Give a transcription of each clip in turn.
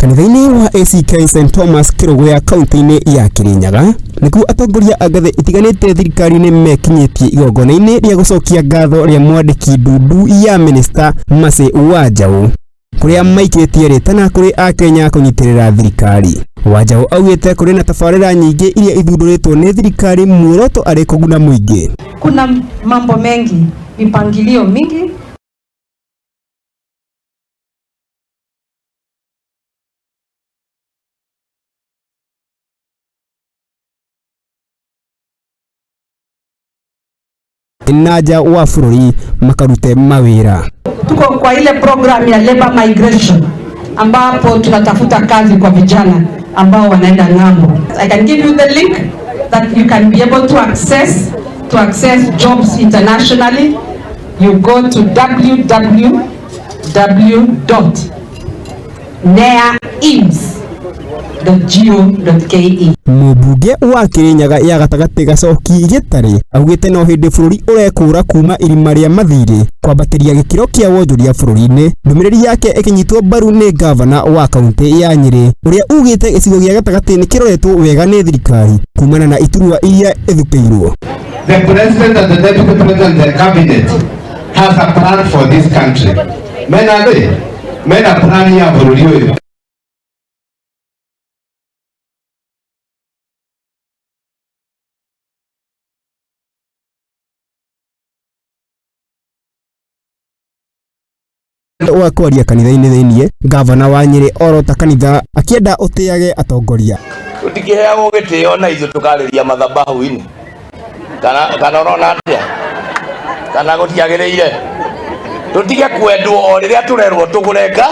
Kanitha-inĩ wa ACK St Thomas Kĩrũgũya kaunti-inĩ ya Kĩrĩnyaga nĩkuo atongoria a ngathĩ itiganĩte thirikari-inĩ mekinyĩtie igongona-inĩ rĩa gũcokia ngatho rĩa mwandĩki ndundu ya minista Mercy Wanjaũ kũrĩa maikĩtie rĩtana kũrĩ akenya kũnyitĩrĩra thirikari. Wanjaũ augĩte kũrĩ na tabarĩra nyingĩ iria ithundũrĩtwo nĩ thirikari muoroto arĩ kũguna mũingĩ. Kuna mambo mengi, mipangilio mingi. Na nja wa bũrũri makarute mawĩra. Tuko kwa ile program ya labor migration ambapo tunatafuta kazi kwa vijana ambao wanaenda ng'ambo. I can give you the link that you can be able to access jobs internationally. You go to www.neaims.go.ke. Mũmbunge wa Kĩrĩnyaga ya gatagatĩ Gacoki Gĩtarĩ augĩte no hĩndĩ bũrũri ũrekũra kuma irima rĩa mathirĩ kwambatĩria gĩkĩro kĩa wonjoria bũrũri-inĩ. Ndũmĩrĩri yake ĩkĩnyitwo mbaru nĩ ngavana wa kaunti ya Nyĩrĩ ũrĩa ugĩte gĩcigo gĩa gatagatĩ nĩ kĩroretwo wega nĩ thirikari kumana na iturwa iria ĩthukĩirwo. The president and the deputy president and the cabinet has a plan for this country. Mena thĩ, mena plan ya bũrũri ũyũ. Wa kwaria kanitha-inĩ thĩiniĩ, ngavana wa Nyĩrĩ orota kanitha akĩenda ũtĩage atongoria. Tũtikĩheagwo gĩtĩo na ithuĩ tũkarĩria mathabahu-inĩ kana ũrona atĩa kana gũtiagĩrĩire tũtige kwendwo o rĩrĩa tũrerwo tũgũre nga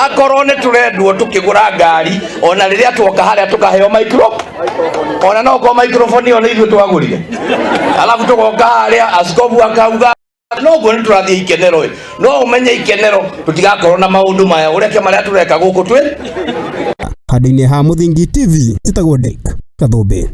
akorwo nĩ tũrendwo tũkĩgũra ngari ona rĩrĩa tuoka harĩa tũkaheo micro ona no korwo microphone ĩyo nĩ ithuĩ twagũrire alafu tũgoka harĩa askobu akauga noguo nĩ tũrathiĩ ikenero ĩ no ũmenye ikenero tũtigakorwo na maũndũ maya ũreke marĩa tũreka gũkũ twĩ Handũ-inĩ ha Mũthingi TV, njĩtagwo Derek Gathũmbĩ.